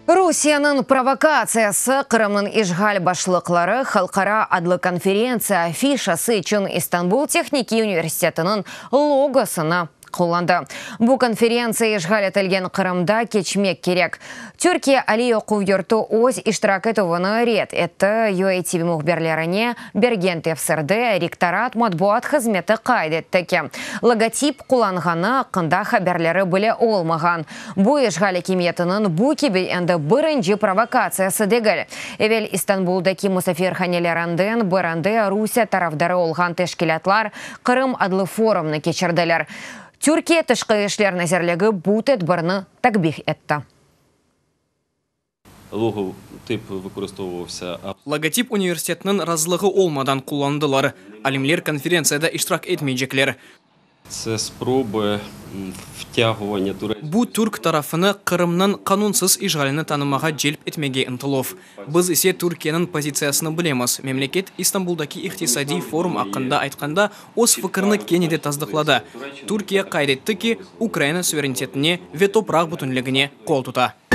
Rusiyeniñ provokatsiyası Qırımnıñ işğal başlıqları halqara adlı konferentsiya afişası içün İstanbul tehnikiy universitetiniñ logosını qullandı. Bu konferentsiya işğal etilgen Qırımda keçmek kerek. Türkiye aliy oquv yurtu öz iştirak etüvini red etti, UATV mühbirlerine bergen tefsirde rektorat matbuat hızmeti qayd etti ki, logotip qullanğanı aqqında haberleri bile olmağan. Bu işğal akimiyetiniñ bu kibi endi birinci provokatsiyası degil. Evel İstanbuldaki musafirhanelerinden birinde Rusiye tarafdarı olğan teşkilâtlar Qırım adlı forumnı keçirdiler. Türkiye Tışqı işler nazirligi bu tedbirni takbih etti. Logotip vikoristovuavsia. Logotip universitetniñ razılığı olmadan qullandılar. Alimler konferentsiyada iştirak etmeycekler. Tse sprobi vtâguvannâ Bu türk tarafını Qırımnıñ qanunsız işğalini tanımağa celp etmege ıntıluv. Biz ise Türkiyeniñ pozitsiyasını bilemiz, memleket İstanbuldaki iqtisadiy forum aqqında aytqanda öz fikirini kene de tasdıqladı. Türkiye qayd etti ki, Ukraina suverenitetine ve topraq bütünligine qol tuta.